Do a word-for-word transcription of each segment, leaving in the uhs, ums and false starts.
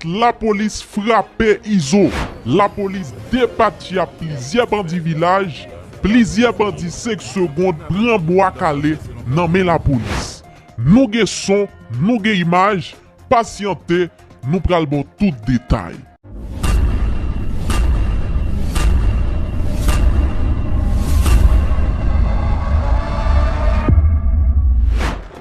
Lapolis frape Izo. Lapolis depatcha plizyè bandi vilaj. Plizyè bandi senk segonn pran bwa kale nan men lapolis. Nou gen son, nou gen imaj. Pasyante, nou pral ba w tout detay.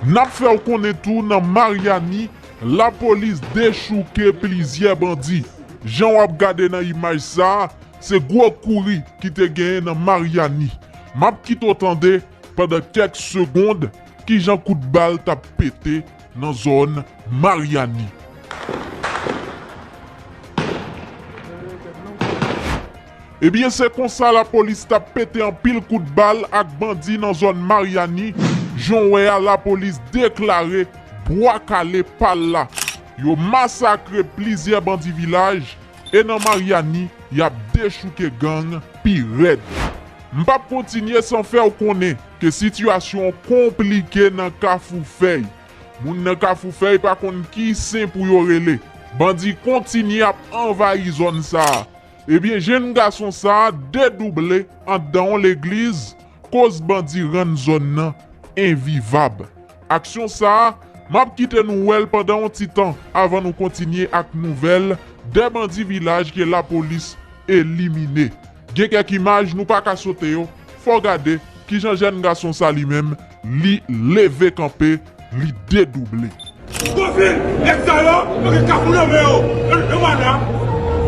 N ap fè w konnen tou nan Maryani, lapolis dechouke plizyè bandi. Jan w ap gade nan imaj sa a, se gwo kouri ki te genyen nan Maryani. M ap kite w tande pandan kèk segonn kijan kout bal t ap pete nan zòn Maryani. Ebyen, se konsa lapolis t ap pete anpil kout bal ak bandi nan zòn Maryani. Jan w wè a, lapolis deklare bwa kale pa l la. Yo masakre plizyè bandi vilaj e nan Maryani, y ap dechouke gang pi rèd. M p ap kontinye san fè w konnen ke sitiyasyon an konplike nan Kafou Fèy. Moun nan Kafou Fèy pa konn ki sen pou yo rele. Bandi kontinye ap anvayi zòn sa a. Ebyen, jenn gason sa a dedouble anndan yon legliz, koz bandi rann zòn nan envivab. Aksyon sa a, m ap kite nou wè l pandan yon ti tan avan nou kontinye ak nouvèl de bandi vilaj ke lapolis elimine. Gen kèk imaj nou pa ka sote yo, fò w gade kijan jèn gason sa li menm, li leve kanpe, li dedouble. Konfin, nèg sa yo, yo gen Kafou nan men yo. Yo, yo pa la.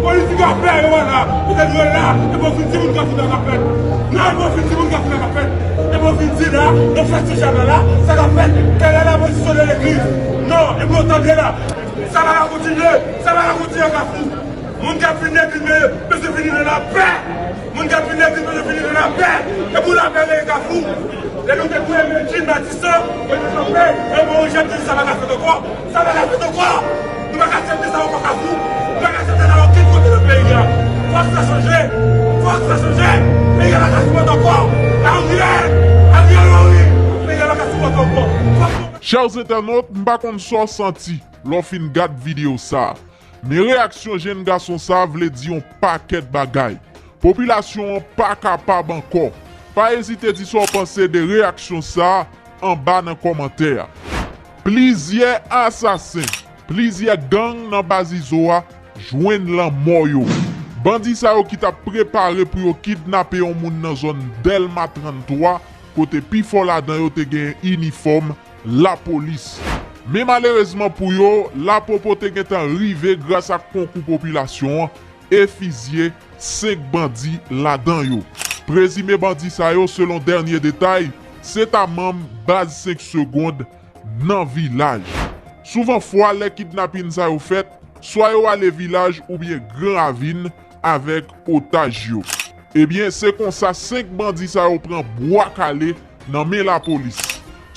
Politik yo ap fè, yo pa la. Poutèt yo la, e bon fin timoun Kafou la k ap fèt. Non, e bon fin timoun Kafou la k ap fèt. E bon fin di la, yo fè ti chanèl la, sa k ap fèt. Kèlè la pozisyon de legliz. Non, e bon tande la. Sa pa ka kontinye, sa pa ka kontinye Kafou. Moun k ap vin legliz, men, bezwen vini nan lapè. Moun k ap vin legliz, bezwen vini nan lapè. E pou lapè reye Kafou. Lè nou te touye Medjine Matisan, yo te kanpe, e Moyiz ap di sa pa ka fèt ankò. Sa pa ka fèt ankò. Nou pa ka aksepte sa ankò Kafou. Nou pa ka aksepte sa okenn kote nan peyi a. Fòk sa chanje. Fòk sa chanje. Peyi a pa ka sipòte ankò. Ariel, Ariel Henry, peyi a pa ka sipòte ankò. Fòk nou Chers internautes, m pa konn sa w santi lè w fin gad videyo sa a. Men reyaksyon jenn gason sa a vle di yon pakèt bagay. Popilasyon an pa kapab ankò. Pa ezite di sa w panse de reyaksyon sa a anba nan kòmantè a. Plizyè asasen, plizyè gang nan baz Izo a jwenn lanmò yo. Bandi sa yo ki t ap prepare pou yo kidnape yon moun nan zòn Dèlma tranntwa, kote pifò ladan yo te gen inifòm lapolis. Men malerezman pou yo, lapopo te gentan rive gras ak konkou popilasyon an e fizye senk bandi ladan yo. Prezime bandi sa yo, selon dènye detay, se ta manm baz senk segonn nan vilaj. Souvan fwa, lè kidnapin sa yo fèt, swa yo ale vilaj oubyen Gran Ravin avèk otaj yo. Ebyen, se konsa senk bandi sa yo pran bwa kale nan men lapolis.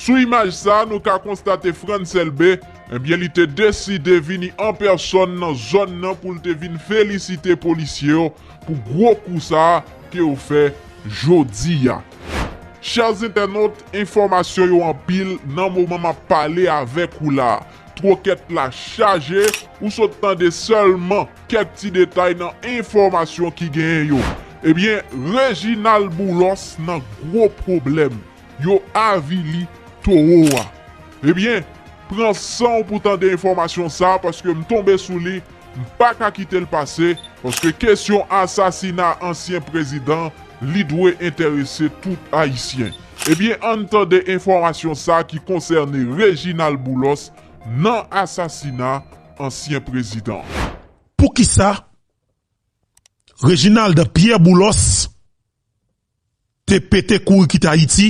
Sou imaj sa, nou ka konstate Frantz Elbé, ebyen, li te deside vini an pèsòn nan zòn nan pou l te vin felisite polisye yo pou gwo kou sa a ke yo fè jodi a. Chers internautes, enfòmasyon yo anpil nan moman m ap pale avèk ou la a. Twokèt la chaje, ou sot tande sèlman kèk ti detay nan enfòmasyon ki genyen yo. Ebyen, Reginald Boulos nan gwo pwoblèm. Yo avili towo a. Ebyen, pran san w pou tande enfòmasyon sa a, paske m tonbe sou li, m pa ka kite l pase, paske kesyon asasina ansyen prezidan, li dwe enterese tout Ayisyen. Ebyen, ann tande enfòmasyon sa a ki konsène Reginald Boulos nan asasina ansyen prezidan. Poukisa Reginald Pierre Boulos te pete kouri kite Ayiti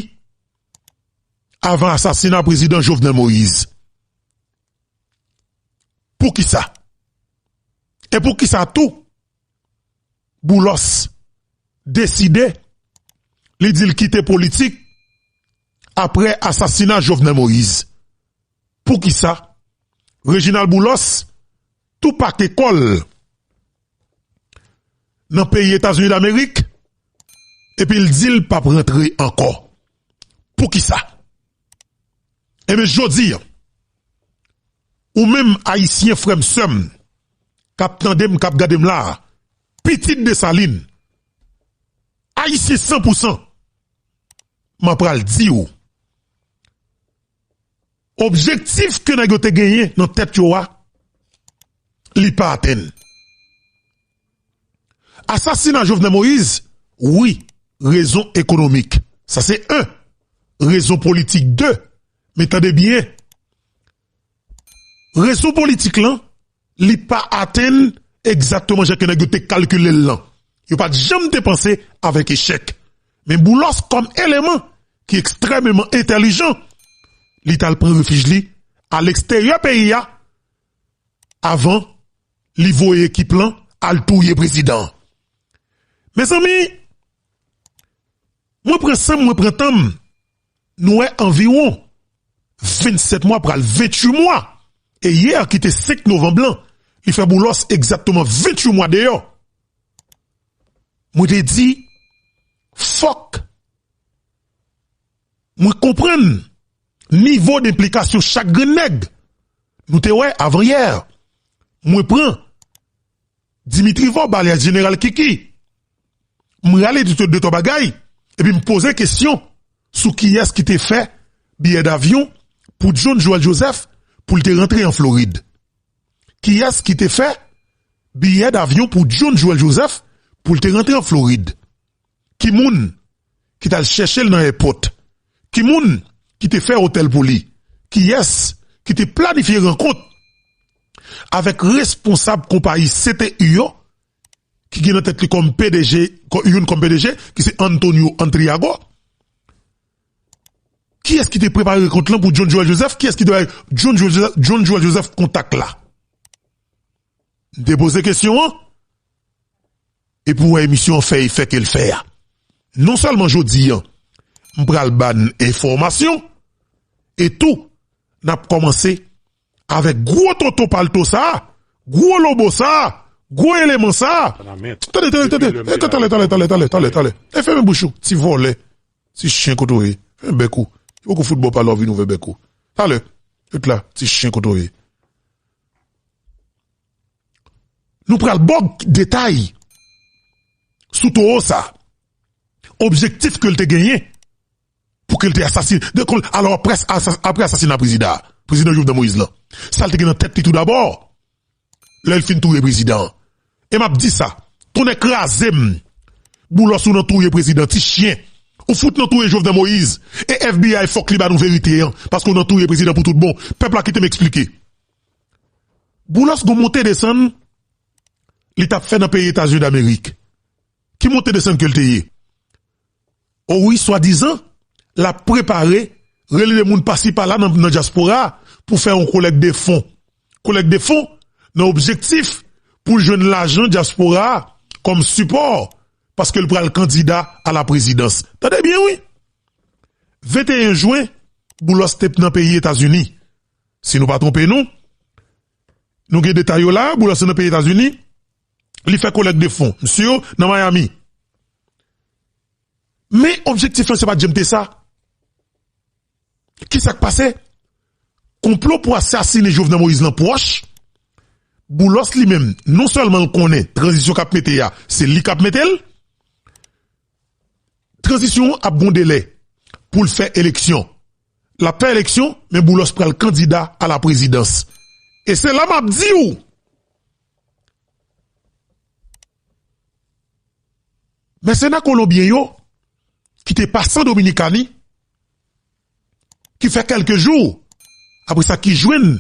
avan asasina prezidan Jovenel Moïse? Poukisa? E poukisa tou Boulos deside li di l kite politik apre asasina Jovenel Moïse? Poukisa Reginald Boulos tou pake kò l nan peyi Etazini Damerik epi l di l p ap rantre ankò? Poukisa? Ebyen, jodi a, ou menm Ayisyen, frè m, sè m, k ap tande m, k ap gade m la a, pitit Desalin, Ayisyen san pou san, m ap pral di w, objektif ke nèg yo te genyen nan tèt yo a, li pa atenn. Asasina Jovenel Moïse, wi, rezon ekonomik. Sa se en. Rezon politik, de. Men tande byen. Rezon politik lan, li pa atenn egzakteman jan ke nèg yo te kalkile l lan. Yo pa t janm te panse avèk echèk. Men Boulos, kòm eleman ki ekstrèmeman entèlijan, li t al pran refij li aleksteryè peyi a avan li voye ekip lan al touye prezidan an. Mezanmi, mwen pran san m, mwen pran tan m, nou wè anviwon vennsèt mwa pral venntuit mwa. E yè ki te senk novanm lan, li fè Boulos egzakteman venntuit mwa deyò. Mwen te di, fòk mwen konprann nivo denplikasyon chak grenn nèg. Nou te wè avan yè. Mwen pran Dimitri Vorbe, alyas Jeneral Kiki. M rale de, de twa bagay, epi m poze kesyon sou kiyès ki te fè biyè davyon pou John Joël Joseph pou l te rantre an Florid. Kiyès ki te fè biyè davyon pou John Joël Joseph pou l te rantre an Florid? Ki moun ki t al chèche l nan èpòt? Ki moun ki te fè otèl pou li? Kiyès ki te planifye rankont avèk responsab konpayi C T U yo, ki gen nan tèt li kòm P D G, kò-, youn kòm P D G, ki se Antonio Antriago? Kiyès ki te prepare rankont lan pou John Joël Joseph? Kiyès ki te bay John Joël Joseph, John Joël Joseph kontak la? M te poze kesyon an, epi w wè emisyon an fè efè ke l fè a. Non sèlman jodi a, m pral ba n enfòmasyon, e tou, n ap kòmanse avèk gwo tonton palto sa a, gwo lobo sa a, gwo eleman sa a. Tande, tande, tande. E, talè, talè, talè, talè, talè, talè. E fèmen bouch ou, ti vòlè. Ti chen kote w ye. Fèmen bèk ou. Ti poko foutbòl pa lè w vin ouvè bèk ou. Talè. Tout la, ti chen kote w ye. Nou pral ba w detay sou towo sa. Objektif ke l te genyen pou ke l te asasine. Donk, alò, apre, apre asasina prezidan, prezidan Jovenel Moïse lan, sa l te gen nan tèt li tou dabò, lè l fin touye prezidan an. E m ap di sa, tonnè kraze m, Boulos, ou nan touye prezidan, ti chen. Ou fout nan touye Jovenel Moïse. E F B I fòk li ba nou verite an, paske ou nan touye prezidan pou tout bon. Pèp la kite m eksplike. Boulos gon monte desann li t ap fè nan peyi Etazini Damerik. Ki monte desann ke l te ye? O wi, swadizan, l ap prepare, rele de moun pasi pala nan, nan dyaspora a pou fè yon kolèk de fon. Kolèk de fon nan objektif pou l jwenn lajan dyaspora a kòm sipò, paske l pral kandida a la prezidans. Tande byen, wi. Venteyen jen, Boulos te nan peyi Etazini. Si nou pa twonpe nou, nou gen detay yo la, Boulos te nan peyi Etazini, li fè kolèk de fon. Misye nan Miami. Men objektif lan se pa t janm te sa. Kisa k pase? Konplo pou asasine Jovenel Moïse lan pwòch. Boulos li menm, non sèlman l konnen tranzisyon k ap mete a, se li k ap mete l. Tranzisyon an ap gon delè pou l fè eleksyon. L ap fè eleksyon, men Boulos pral kandida a la prezidans. E se la m ap di w, mèsenè kolonbyen yo, ki te pase an Dominikani, ki fè kèlke jou, apre sa ki jwenn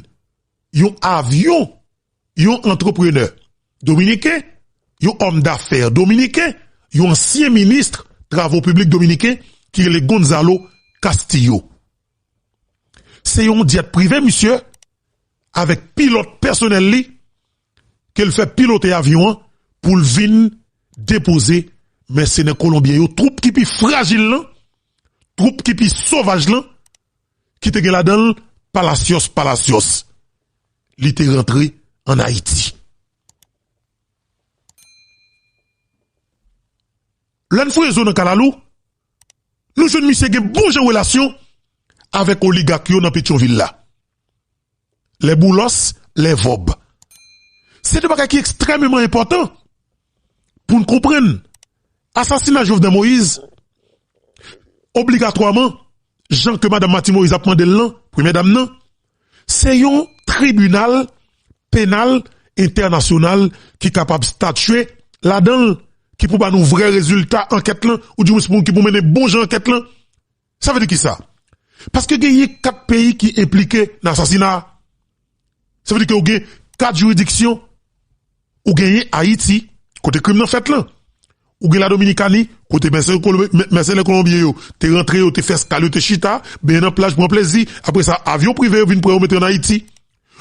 yon avyon, yon antreprenè dominiken, yon òm dafè dominiken, yon ansyen minis travo piblik dominiken ki rele Gonzalo Castillo. Se yon dyèt prive, misye, avèk pilòt pèsonèl li, ke l fè pilote avyon an pou l vin depoze mèsenè kolonbyen yo, twoup ki pi frajil lan, twoup ki pi sovaj lan, ki te gen ladan l Palacios Palacios. Li te rantre ann Ayiti. Lè n fouye zo nan kalalou, nou jwenn misye gen bon jan relasyon avèk oligak yo nan Petyonvil la. Lè Boulos, lè Vòb. Se de bagay ki ekstrèmeman enpòtan pou n konprann. Asasina Jovenel Moïse, obligatwaman, jan ke Madanm Martine Moïse ap mande l lan, premyè dam nan, se yon tribinal penal entènasyonal ki kapab statye ladan l, ki pou ba nou vrè rezilta ankèt lan, oudimwens pou, ki pou mennen bon jan ankèt lan. Sa vle di kisa? Paske genyen kat peyi ki enplike nan asasina a. Sa vle di ke ou gen kat jiridiksyon. Ou genyen Ayiti, kote krim nan fèt lan. Ou gen Ladominikani, kote mèsenè kolonbyen yo te rantre, yo te fè eskal, yo te chita, benyen nan plaj, pran plezi. Apre sa, avyon prive yo vin pran yo mete ann Ayiti.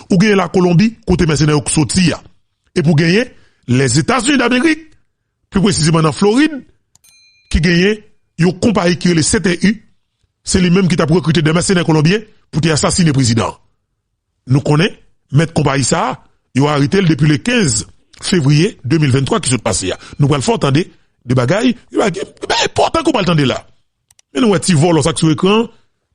Ou genyen Lakolonbi, kote mèsenè yo soti a. Epi ou genyen Lèzetazini Damerik, pli presizeman nan Florid, ki genyen yon konpayi ki rele C T U, se li menm ki t ap rekrite de mèsenè kolonbyen pou te asasine prezidan an. Nou konnen, mèt konpayi sa a, yo arete l depi le kenz fevriye de mil venntwa ki sot pase a. Nou pral fè w tande de bagay, de bagay, de bagay enpòtan ke w pral tande la. Men nou wè ti vòlò sa k sou ekran an,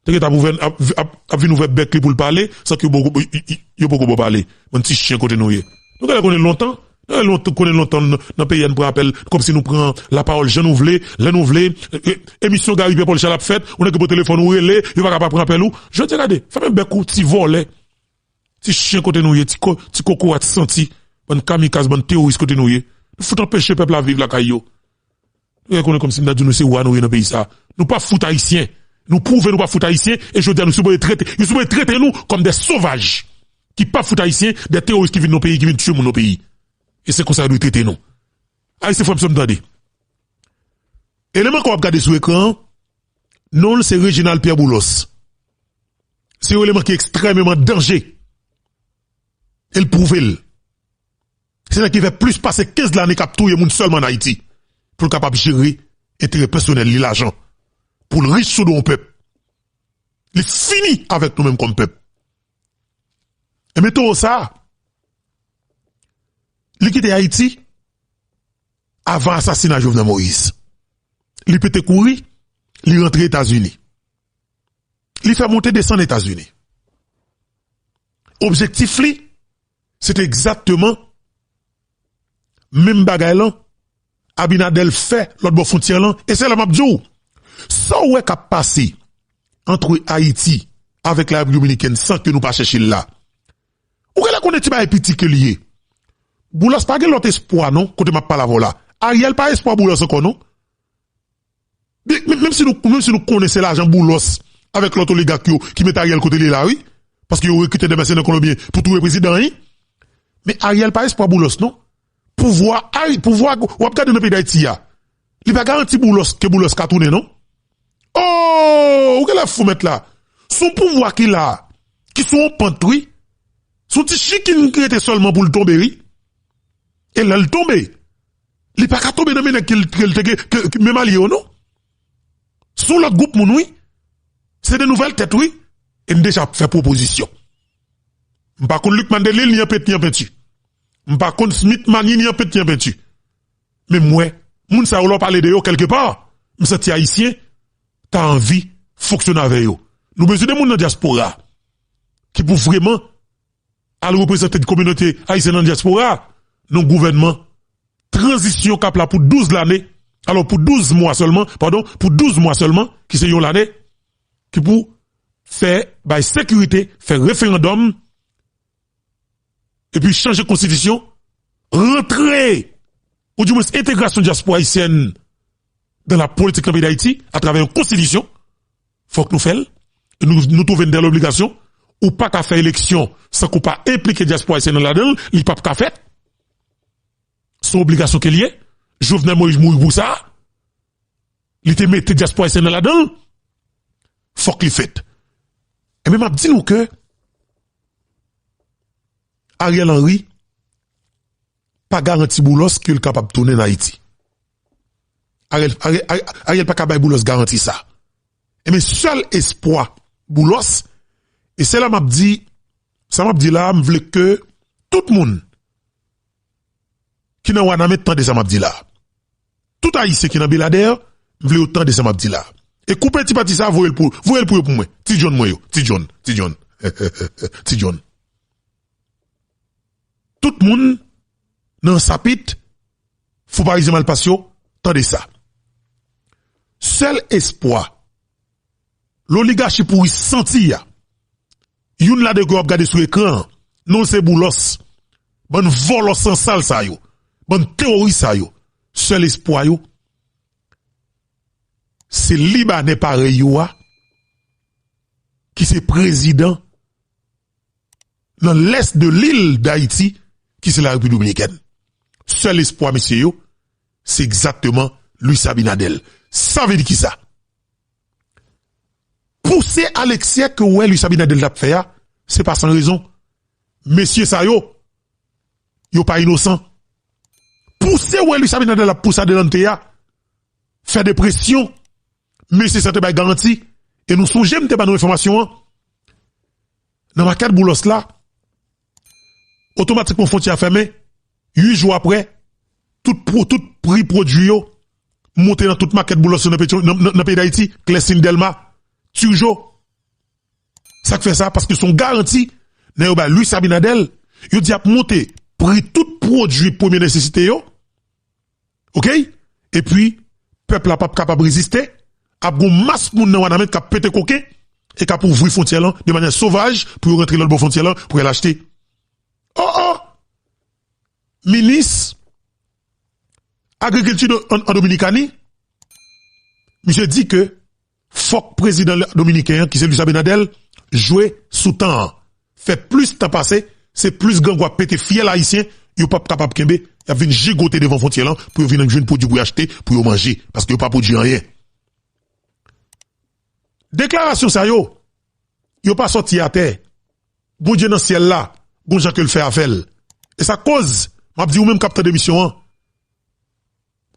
te gentan ap ouvè, ap, ap, ap vin ouvè bèk li pou l pale, san ke yo poko, yo, yo, yo poko ba w pale. Bann ti chen kote nou ye. Nou genlè konnen lontan, nou genlè lontan, konnen lontan nan, nan peyi a nou pran apèl, kòmsi nou pran lapawòl jan nou vle, lè nou vle. E, e, emisyon Gary Pierre Paul Charles ap fèt, ou nèg ki pran telefòn ou rele, yo pa ka pa pran apèl ou. Jodi a gade, fèmen bèk ou ti vòlè. Ti chen kote nou ye, ti ko-, ti kokorat santi, bann kamikaz, bann teworis kote nou ye. Nou fout anpeche pèp la viv lakay yo. Nou konnen kòmsi m ta di nou se wa nou ye nan peyi sa. Nou pa fout ayisyen. Nou pwouve nou pa fout ayisyen e jodi a nou sipoze trete, yo sipoze trete nou kòm de sovaj ki pa fout ayisyen, de teworis ki vin nan peyi, ki vin tiye moun nan peyi. E se konsa yo dwe trete nou. Ayisyen frè m, sot m tande. Eleman ke w ap gade sou ekran an, non l se Reginald Pierre Boulos. Se yon eleman ki ekstrèmeman danje. E l pwouve l. Se nèg ki fè plis pase kenz lane k ap touye moun sèlman ann Ayiti. Pou l kapab jere enterè pèsonèl li, lajan. Pou l rich sou do yon pèp. Li fini avèk nou menm kòm pèp. Ebyen, towo sa a, li kite Ayiti avan asasina Jovenel Moïse. Li pete kouri, li rantre Etazini. Li fè monte desann Etazini. Objektif li, se te egzakteman menm bagay lan Abinader fè lòt bò fwontyè lan. E se la m ap di w, sa w wè k ap pase ant Ayiti avèk Larepiblik Dominikèn san ke nou pa chèche l la. Ou genlè konnen ti bagay piti ke l ye. Boulos pa gen lòt espwa non, kote m ap pale avè w la. Ariel pa espwa Boulos ankò non. Bi-, men-, menm si nou, menm si nou konnen se lajan Boulos avèk lòt oligak yo ki mete Ariel kote li ye la, wi. Paske yo rekrite de mèsenè kolonbyen pou touye prezidan, wi. Men Ariel pa espwa Boulos, non. Pouvwa, Ari-, pouvwa w ap gade nan peyi Dayiti a, li pa garanti Boulos, ke Boulos ka tounen, non. Oh, ou genlè fou mèt la. Se yon pouvwa ki la, ki sou yon pant, wi. Se yon ti chikin ki rete sèlman pou l tonbe, wi. E lè l tonbe, li pa ka tonbe nan men nèg ke l, ke l te, ke, ke, menm alye yo, non. Se yon lòt gwoup moun, wi. Se de nouvèl tèt, wi. E n deja ap fè pwopozisyon. M pa konn Lucmane Delille, ni an pent, ni an penti. M pa konn Smith Magny, ni an pent, ni an penti. Men m wè, moun sa yo, lè w pale de yo, kèlkepa, m santi Ayisyen ta anvi fonksyone avè yo. Nou bezwen de moun nan dyaspora ki pou vrèman al reprezante kominote ayisyèn nan dyaspora, nan gouvènman tranzisyon k ap la pou douz lane, alò, pou douz mwa sèlman, padon, pou douz mwa sèlman, ki se yon lane, ki pou fè, bay sekirite, fè referandòm, epi chanje konstitisyon, rantre, oudimwens entegrasyon dyaspora ayisyèn dan la politik nan peyi Dayiti, atravè yon konstitisyon, fòk nou fè l. Nou, nou twouve n dan lobligasyon. Ou pa ka fè eleksyon san ke w pa enplike dyaspora ayisyèn nan ladan l, li p ap ka fèt. Se yon obligasyon ke l ye. Jovenel Moïse mouri pou sa. Li te mete dyaspora ayisyèn nan ladan l. Fòk li fèt. Ebyen, m ap di nou ke Ariel Henry pa garanti Boulos ke l kapab tounen Ayiti. Ariel, Ariel, Ariel, Ariel pa ka bay Boulos garanti sa. Ebyen, sèl espwa Boulos, e se la m ap di, sa m ap di la, m vle ke tout moun ki nan Wanament tande sa m ap di la. Tout Ayisyen ki nan Beladè, m vle yo tande sa m ap di la. E koupe ti pati sa, voye l pou, voye l pou yo pou mwen. Ti John mwen yo, Ti John, Ti John, Ti John. Tout moun nan sapit, fon parizyen malpas yo, tande sa. Sèl espwa loligachi pouri santi a, youn ladan yo ke w ap gade sou ekran an, non l se Boulos. Bann vòlò sansal sa yo, bann teworis sa yo, sèl espwa yo, se Libanè parèy yo a, ki se prezidan nan lès de lil Dayiti, ki se Larepiblik Dominikèn. Sèl espwa mesye yo, se egzakteman Luis Abinader. Sa vle di kisa? Pouse a leksè ke w wè Luis Abinader t ap fè a, se pa san rezon. Mesye sa yo, yo pa inosan. Pouse w wè Luis Abinader ap pouse adelante a, fè depresyon. Mesye sa te bay garanti. E nou sonje m te ba nou enfòmasyon an. Nan makèt Boulos la, otomatikman fwontyè a fèmen. Uit jou apre, tout, pro, tout pri pwodui yo monte nan tout makèt Boulos yo nan, petyon, nan, nan, nan peyi Dayiti, Klèsin, Dèlma, Tijo. Sa k fè sa? Paske se yon garanti nèg yo bay Luis Abinader. Yo di ap monte pri tout pwodui premye nesesite yo. Oke? Epi, pèp la p ap kapab reziste. Ap gon mas moun nan Wanament k ap pete koken e k ap ouvri fwontyè lan de manyè sovaj pou yo rantre lòt bò fwontyè lan pou y al achte. Oh, oh! Minis agrikilti de, an, an Dominikani, misye di ke fòk prezidan dominiken an, ki se Luis Abinader, jwe sou tan an. Fè plis tan pase, se plis grangou ap pete fyèl ayisyen, yo p ap kapab kenbe, y ap vin jigote devan fwontyè lan pou yo vin jwenn pwodui pou yo achte, pou yo manje, paske yo pa pwodui anyen. Deklarasyon sa yo, yo pa sòti atè. Bondye nan syèl la, gon jan ke l fè afè l. E sa koz, m ap di ou menm k ap tande emisyon an,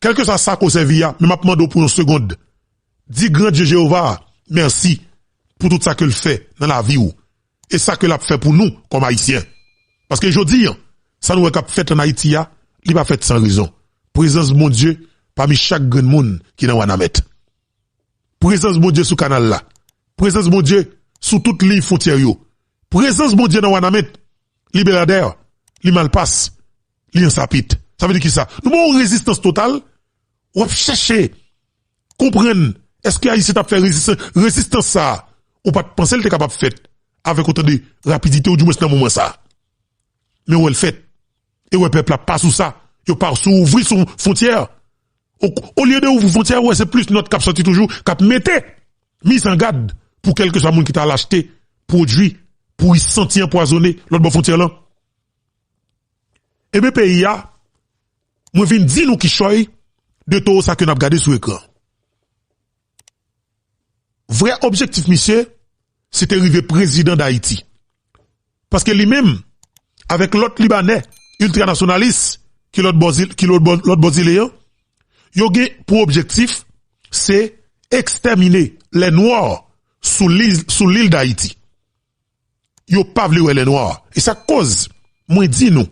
kèlkeswa sa ke w sèvi a, men m ap mande w pou yon segond, di Gran Dye Jewova mèsi pou tout sa ke l fè nan lavi w e sa ke l ap fè pou nou kòm Ayisyen. Paske jodi a, sa nou wè k ap fèt ann Ayiti a, li pa fèt san rezon. Prezans Bondye pami chak grenn moun ki nan Wanament. Prezans Bondye sou kanal la. Prezans Bondye sou tout liy fwontyè yo. Prezans Bondye nan Wanament, li Beladè, li Malpas, li Ansapit. Sa vle di kisa? Nou ba w rezistans total, w ap chèche konprann èske Ayisyen t ap fè rezistans, rezistans sa a, ou pa t panse l te kapab fèt avèk otan de rapidite, oudimwens nan moman sa a. Men w wè l fèt. E w wè pèp la pa sou sa. Yo pa sou ouvri sou fwontyè. O, olye de ouvri fwontyè, w wè se plis nòt k ap sòti toujou, k ap mete miz an gad pou kèlkeswa moun ki ta al achte pwodui pouri santi anpwazonnen lòt bò fwontyè lan. Ebyen, peyi a, mwen vin di nou kichòy de towo sa ke n ap gade sou ekran. Vrè objektif misye, se te rive prezidan Dayiti. Paske li menm, avèk lòt Libanè iltranasyonalis ki lòt bò zil, ki lòt bò, lòt bò zile an, yo gen pou objektif, se ekstèmine lè nwa sou lil, sou lil Dayiti. Yo pa vle wè lè nwa. E sa k koz, mwen di nou,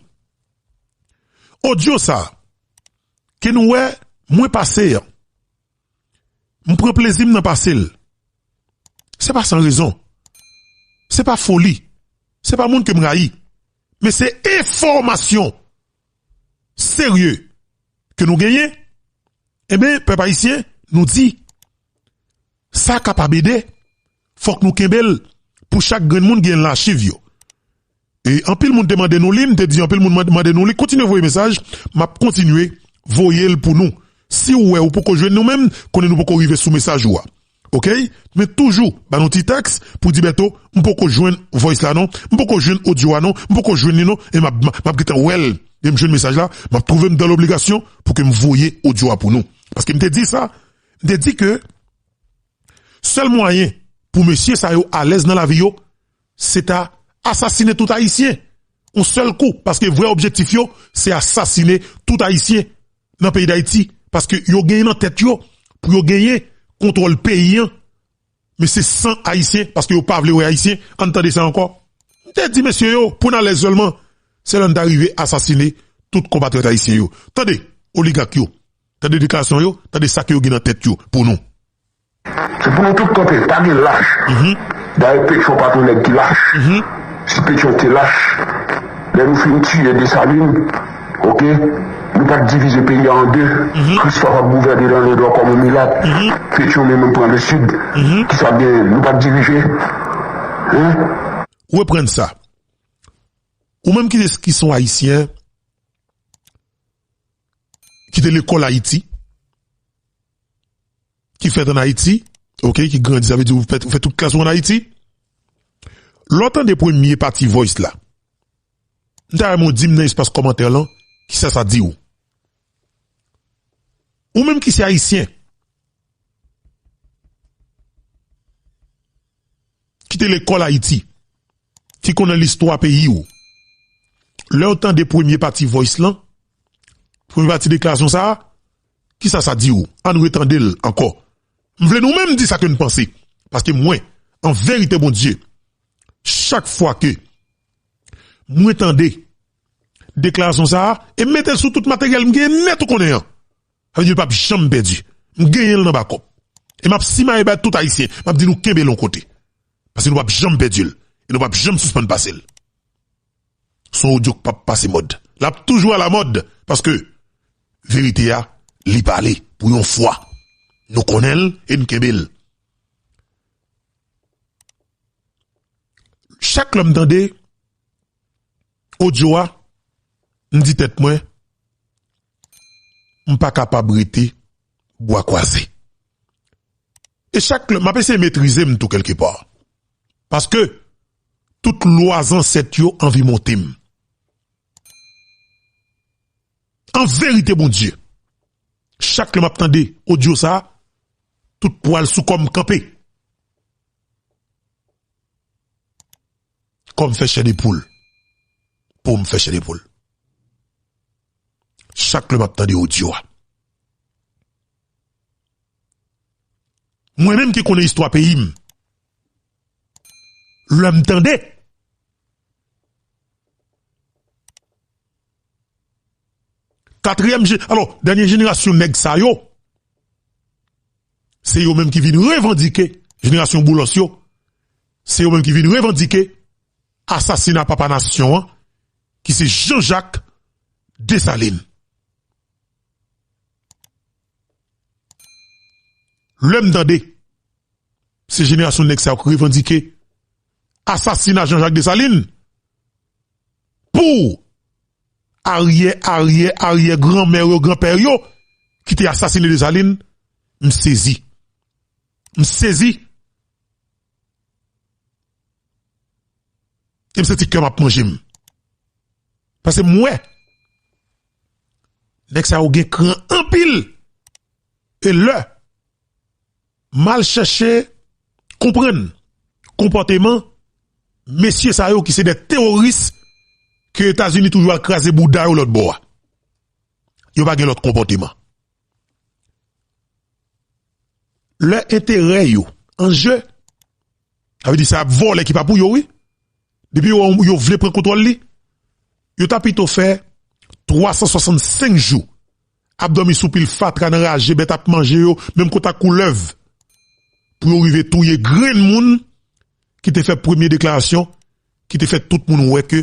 odyo sa a, ke nou wè mwen pase an, m pran plezi m nan pase l. Se pa san rezon. Se pa foli. Se pa moun ke m rayi. Men se enfòmasyon serye ke nou genyen. Ebyen, pèp ayisyen, nou di, sa kapab ede, fòk nou kenbe l pou chak grenn moun gen l nan achiv yo. E anpil moun te mande nou li, m te di anpil moun mande, mande nou li, kontinye voye mesaj, m ap kontinye voye l pou nou. Si w wè ou poko jwenn nou menm, konnen nou poko rive sou mesaj ou a. Oke? Men toujou, ba nou ti tèks pou di Bèto, m poko jwenn voice la non, m poko jwenn odyo a non, m poko jwenn li non, e m ap, m ap gentan wè l. Lè m jwenn mesaj la, m ap twouve m dan lobligasyon pou ke m voye odyo a pou nou. Paske m te di sa, m te di ke sèl mwayen pou mesye sa yo alèz nan lavi yo, se ta asasinen tout Ayisyen. Yon sèl kou, paske vrè objektif yo, se asasinen tout Ayisyen nan peyi Dayiti. Paske yo genyen nan tèt yo, pou yo genyen kontwòl peyi an, men se san Ayisyen, paske yo pa vle wè Ayisyen. Ann tande sa ankò. M te di mesye yo, pou n alèz sèlman, se lè n ta rive asasinen tout konpatriyòt ayisyen yo. Tande, oligak yo. Tande deklarasyon yo, tande sa ke yo gen nan tèt yo pou nou. Se pou nou tout kanpe, pa gen lach. Dayè, Petyon pa t yon nèg ki lach. Si Petyon te lach, lè nou fin tiye Desalin, Oke? Nou pa t divize peyi a an de. Christophe ap gouvène nan Nòdwè kòm yon milat. Pétion li menm pran Lesid. Kisa k genyen? Nou pa t divize. Hein? Reprann sa. Ou menm ki, ki se yon Ayisyen, ki te lekòl Ayiti, ki fèt ann Ayiti, oke, ki grandi, sa vle di ou fè, ou fè tout klas ou ann Ayiti. Lè w tande premye pati voice la, m ta renmen w di m nan espas kòmantè lan, kisa sa di w. Ou menm ki se Ayisyen, ki te lekòl Ayiti, ki konnen listwa peyi w, lè w tande premye pati voice lan, premye pati deklarasyon sa a, kisa sa di w? Ann retande l ankò. M vle nou menm di sa ke n panse. Paske mwen, an verite Bondye, chak fwa ke mwen tande deklarasyon sa a, e m mete l sou tout materyèl m genyen nèt ou konnen an. Sa vle di l p ap janm pèdi. M genyen l nan bakòp. E m ap simaye bay tout Ayisyen. M ap di nou kenbe l yon kote. Paske nou p ap janm pèdi l. E nou p ap janm sispann pase l. Se yon odyo k p ap pase mòd. L ap toujou alamòd. Paske verite a, li pale pou yon fwa. Nou konnen l e n kenbe l. Chak lè m tande odyo a, m di tèt mwen, m pa kapab rete bwa kwaze. E chak lè, m ap eseye metrize m tou kèlkepa. Paske tout lwa zansèt yo anvi monte m. An verite, Bondye, chak lè m ap tande odyo sa a, tout pwal sou kò m kanpe. Kò m fè chè de poul. Po m fè chè de poul. Chak lè m ap tande odyo a. Mwen menm ki konnen istwa peyi m, lè m tande katriyèm je-, alò, dènye jenerasyon nèg sa yo, se yo menm ki vin revandike, jenerasyon Boulos yo, se yo menm ki vin revandike asasina papa nasyon an, ki se Jean-Jacques Dessalines. Lè m tande se jenerasyon nèg sa yo k revandike asasina Jean-Jacques Dessalines pou aryè, aryè, aryè granmè yo, granpè yo ki te asasine Dessalines, m sezi. M sezi. E m santi kè m ap manje m. Paske m wè nèg sa yo gen kran anpil. E lè m al chèche konprann konpòteman mesye sa yo ki se de teworis ke Etazini toujou al kraze bouda yo lòt bò a. Yo pa gen lòt konpòteman. Lè enterè yo an je, sa vle di se ap vòlè ki pa pou yo, wi. Depi yo, yo vle pran kontwòl li, yo ta pito fè twa san swasannsenk jou ap dòmi sou pil fatra nan raje, bèt ap manje yo, menm kot ak koulèv, pou yo rive touye grenn moun ki te fè premye deklarasyon, ki te fè tout moun wè ke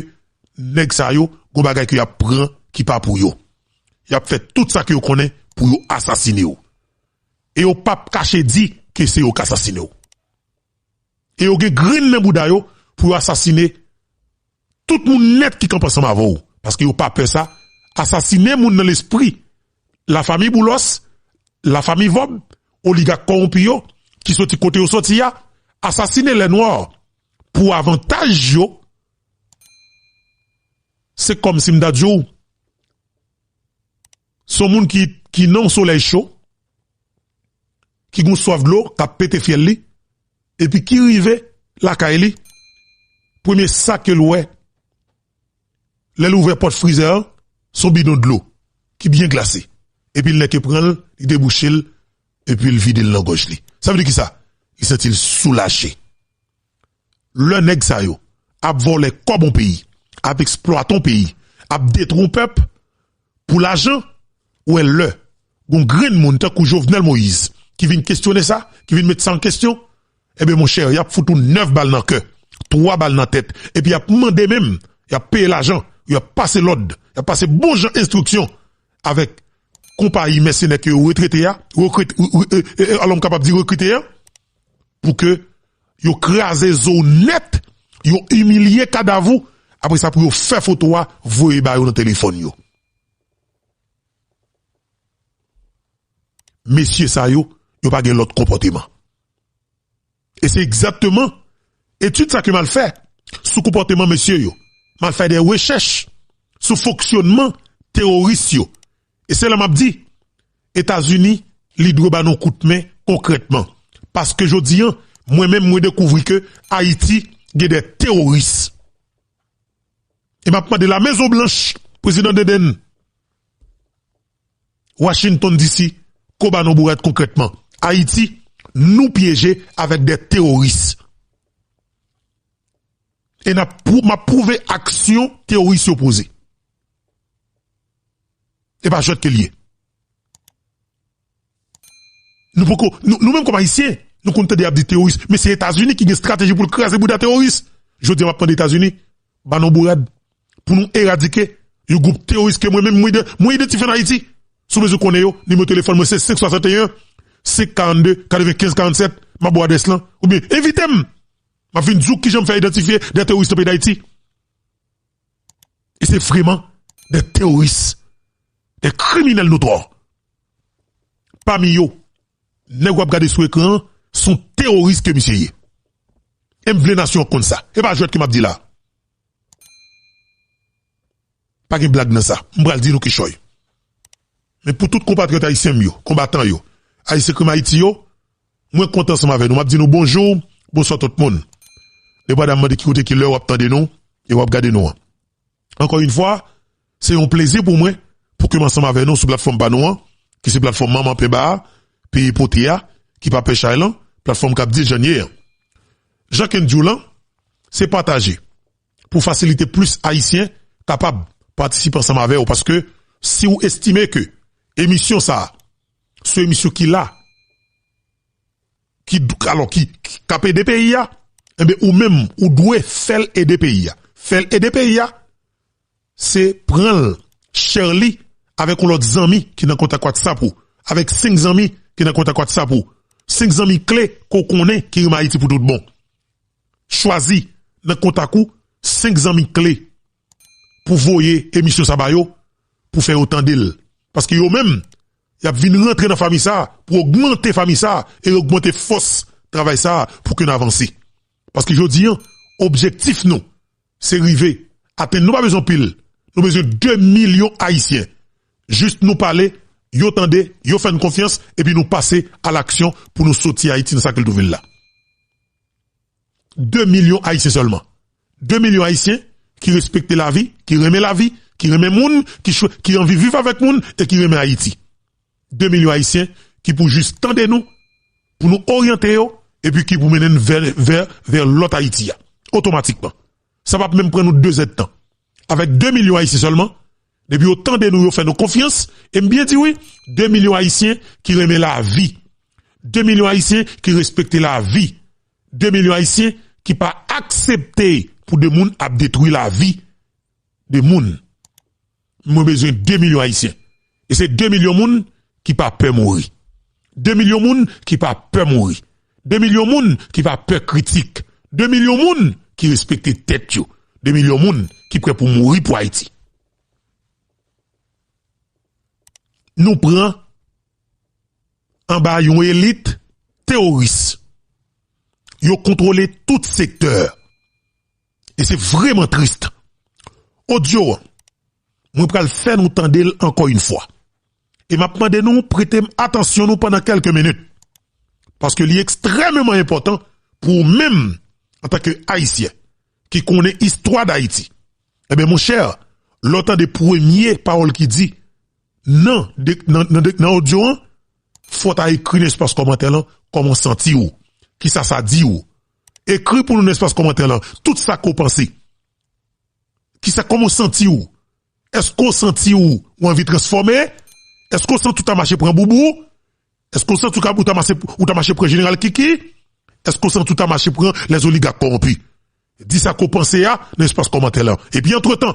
nèg sa yo, gon bagay ke y ap pran ki pa pou yo. Y ap fè tout sa ke yo konnen pou yo asasine yo. E yo p ap kache di ke se yo k asasine yo. E yo gen grenn nan bouda yo pou yo asasine tout moun nèt ki kanpe ansanm avè w. Paske yo pa pè sa. Asasine moun nan lespri. Lafanmi Boulos, lafanmi Vòb, oligak kòwonpi yo, ki soti kote yo soti a, asasine lè nwa pou avantaj yo. Se kòmsi m ta di w, se yon moun ki, ki nan yon solèy cho, ki gon swaf dlo, k ap pete fyèl li, epi ki rive lakay li, premye sa ke l wè, lè l ouvè pòt frizè an, se yon bidon dlo ki byen glase. Epi l nèke pran l, li debouche l, epi l vide l nan gòj li. Sa vle di kisa? Li santi l soulaje. Lè nèg sa yo ap vòlè kòb yon peyi, ap eksplwate yon peyi, ap detwi yon pèp pou lajan, ou wè lè gon grenn moun tankou Jovenel Moïse ki vin kestyone sa, ki vin met sa an kestyon, ebyen monchè, y ap fout ou nèf bal nan kè, twa bal nan tèt, epi y ap mande menm, y ap peye lajan Y ap pase lòd, y ap pase bon jan enstriksyon avèk konpayi mèsenè ke yo retrete a, rekrite, re- re- e- e- alò m kapab di rekrite a, pou ke yo kraze zo w nèt, yo imilye kadav ou, apre sa pou yo fè foto a, voye ba yo nan telefòn yo. Mesye sa yo, yo pa gen lòt konpòteman. E se egzakteman etid sa ke m al fè sou konpòteman mesye yo. M al fè de rechèch sou fonksyonman teworis yo. E se la m ap di, Etazini, li dwe ba nou kout men konkrètman. Paske jodi an, mwen menm mwen dekouvri ke Ayiti gen de teworis. E m ap mande la Mezon Blanch, prezidan Biden, Washington D C, ko ba nou bourad konkrètman. Ayiti, nou pyeje avèk de teworis. E n ap prou- m ap pwouve aksyon teworis yo poze. E pa jwèt ke l ye. Nou poko, nou, nou menm kòm Ayisyen, nou konn tande y ap di teworis, men se Etazini ki gen estrateji pou l kraze bouda teworis. Jodi a, m ap mande Etazini, ba nou bourad pou nou eradike yon gwoup teworis ke mwen menm, mwen ide- mwen idantifye an Ayiti. Si w bezwen konnen yo, nimewo telefòn mwen se senk swasanteyen, senk karannde, katrevenkenz karannsèt, m ap ba w adrès lan, oubyen envite m. M ap vin di w kijan m fè idantifye de teworis nan peyi Dayiti. E se vreman de teworis, de kriminèl notwa. Pami yo, nèg w ap gade sou ekran an, se yon teworis ke misye ye. E m vle nasyon an konn sa. E pa jwèt ke m ap di la. Pa gen blag nan sa. M pral di nou kichòy. Men pou tout konpatriyòt ayisyen m yo, konbatan yo, Ayisyen Krim Ayiti yo, mwen kontan ansanm avè nou. M ap di nou bonjou, bonswa tout moun. Depandaman de ki kote, ki lè w ap tande nou e w ap gade nou an. Ankò yon fwa, se yon plezi pou mwen pou ke m ansanm avè nou sou platfòm pa nou an, ki se platfòm Manman Penba a, Peye Pote a, ki pa pè chay lan, platfòm k ap di l jan l ye an. Jan ke n di w lan, se pataje pou fasilite plis Ayisyen kapab patisipe ansanm avè w. Paske si w estime ke emisyon sa a, se yon emisyon ki la, ki, alò, ki, ki k ap ede peyi a, enben, ou menm, ou dwe fè l ede peyi a. Fè l ede peyi a, se pran l, share li avèk yon lòt zanmi ki nan kontak WhatsApp ou, avèk senk zanmi ki nan kontak WhatsApp ou, senk zanmi kle ke w konnen ki renmen Ayiti pou tout bon. Chwazi nan kontak ou senk zanmi kle pou voye emisyon sa ba yo, pou fè yo tande l. Paske yo menm, y ap vin rantre nan fanmi sa a, pou ogmante fanmi sa a, e ogmante fòs travay sa a, pou ke n avanse. Paske jodi an, objektif nou, se rive atenn, nou pa bezwen anpil, nou bezwen de milyon Ayisyen. Jis nou pale, yo tande, yo fè n konfyans, epi nou pase a laksyon pou nou soti Ayiti nan sa ke l twouve l la. De milyon Ayisyen sèlman. De milyon Ayisyen ki respekte lavi, ki renmen lavi, ki renmen moun, ki chwa- ki anvi viv avèk moun e ki renmen Ayiti. De milyon Ayisyen ki pou jis tande nou, pou nou oryante yo, epi ki pou mennen n vè, vè, vè lòt Ayiti a. Otomatikman. Sa p ap menm pran nou de zèdtan. Avèk de milyon Ayisyen sèlman, depi yo tande nou, yo fè nou konfyans, e m byen di wi, de milyon Ayisyen ki renmen lavi, de milyon Ayisyen ki respekte lavi, de milyon Ayisyen ki pa aksepte pou de moun ap detwi lavi de moun. Mwen bezwen de milyon Ayisyen. E se de milyon moun ki pa pè mouri. De milyon moun ki pa pè mouri. De milyon moun ki pa pè kritik. De milyon moun ki respekte tèt yo. De milyon moun ki prè pou mouri pou Ayiti. Nou pran anba yon elit teworis. Yo kontwole tout sektè. E se vrèman tris. Odyo an, mwen pral fè nou tande l ankò yon fwa. E m ap mande nou prete m atansyon nou pandan kèlke minit. Paske li ekstrèmeman enpòtan pou ou menm, antanke Ayisyen, ki konnen istwa Dayiti. Ebyen, monchè, lè w tande premye pawòl ki di nan, de, nan, nan, de, nan odyo an, fò w ta ekri nan espas kòmantè lan kòman w santi w, kisa sa di w. Ekri pou nou nan espas kòmantè lan tout sa ke w panse. Kisa, kòman w santi w? Èske w santi w, w anvi transfòme? Èske w santi w ta mache pran boubou? Èske w santi w ka, ou ta mache, ou ta mache pran jeneral Kiki? Èske w santi w ta mache pran lèzoligak kòwonpi? Di sa ke w panse a nan espas kòmantè lan. Epi antretan,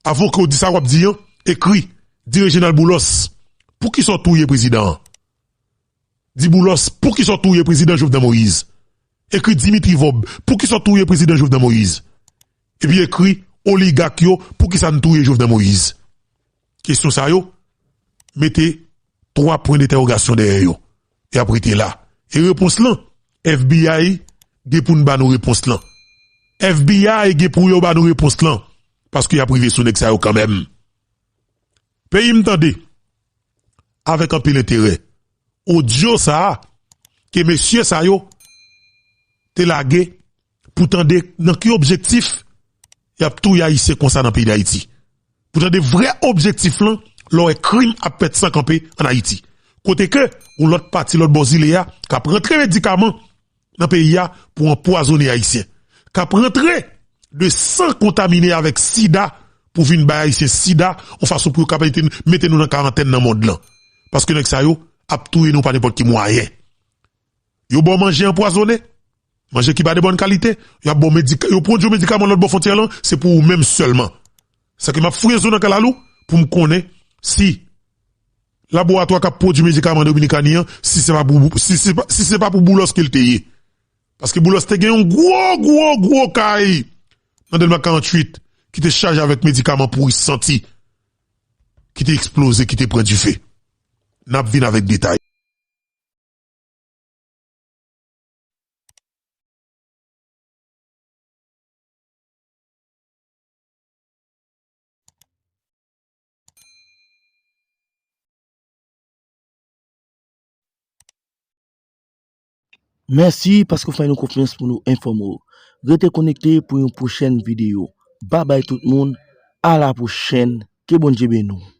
Avan ke w di sa w ap di an, ekri, di Reginald Boulos, poukisa w touye prezidan an? Di Boulos, poukisa w touye prezidan Jovenel Moïse? Ekri Dimitri Vorbe, poukisa w touye prezidan Jovenel Moïse? Epi ekri oligak yo, poukisa n touye Jovenel Moïse? Kesyon sa yo, mete twa pwen dentèwogasyon dèyè yo. E ap rete la. E repons lan, F B I gen pou n ba nou repons lan. F B I gen pou yo ba nou repons lan. Paske y ap rive sou nèg sa yo kanmenm. Peyi m tande, avèk anpil enterè, odyo sa a, ke mesye sa yo te lage pou tande nan ki objektif y ap touye Ayisyen konsa nan peyi Dayiti. Pou tande vrè objektif lan, lè w wè krim ap fèt san kanpe ann Ayiti. Kote ke yon lòt pati, lòt bò zile a, k ap rantre medikaman nan peyi a pou anpwazonnen Ayisyen. K ap rantre de san kontamine avèk sida pou vin bay Ayisyen sida, yon fason pou yo ka mete, mete nou nan karantèn nan mond lan. Paske nèg sa yo ap touye nou pa nenpòt ki mwayen. Yo ba w manje anpwazonnen, manje ki pa de bòn kalite, y ap ba w medika-, yo pwodui medikaman lòt bò fwontyè lan, se pou ou menm sèlman. Sa ke m ap fouye zo nan kalalou pou m konnen si laboratwa k ap pwodui medikaman Dominikani an, si se pa pou, si se pa, si se pa pou Boulos ke l te ye. Paske Boulos te gen yon gwo, gwo, gwo kay nan Dèlma karanntuit ki te chaje avèk medikaman pouri santi, ki te eksploze, ki te pran dife. N ap vin avèk detay. Mèsi paske w fè nou konfyans pou nou enfòme w. Rete konekte pou yon pwochèn videyo. Babay tout moun, a la pwochèn, ke Bondye beni w.